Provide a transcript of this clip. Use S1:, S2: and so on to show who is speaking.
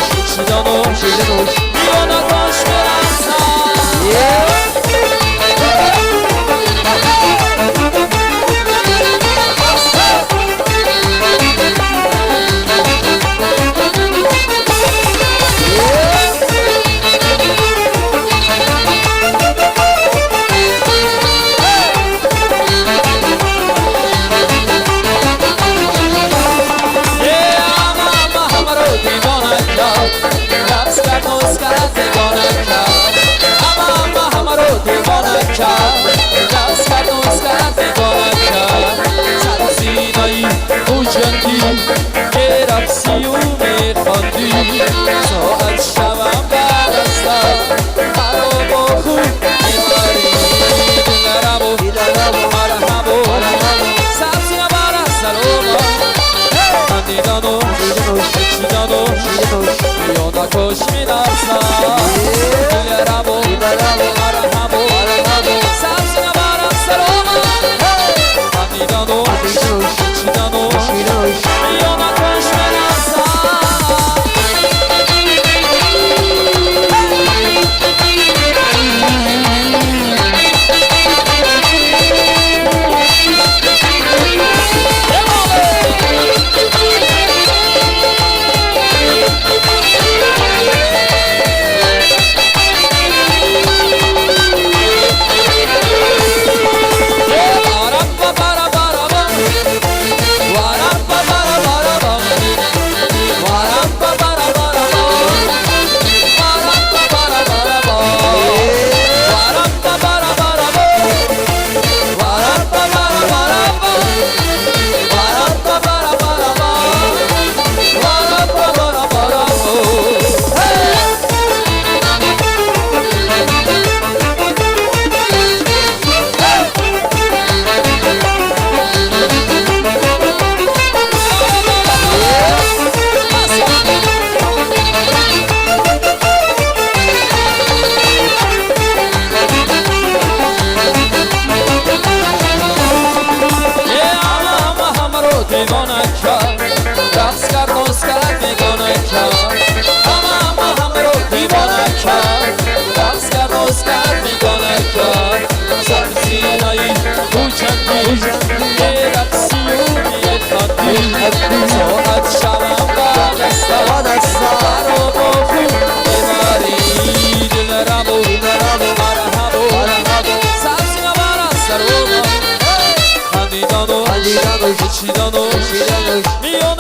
S1: پیچیدن و میانه کاش برقصم. ساعت شبم برستم مرا با خود میبری دلرم و مرحم و سبزی بر سلام خندیدن و پیچیدن و میانه کاش میرقصم دلرم و مرحم و سبزی بر سلام خندیدن و پیچیدن و میانه کاش میرقصم. ساعت شبم برستم مرا با خود ببری دلرم و مرحم و سبزی بر سرم خندیدن و پیچیدن و میانه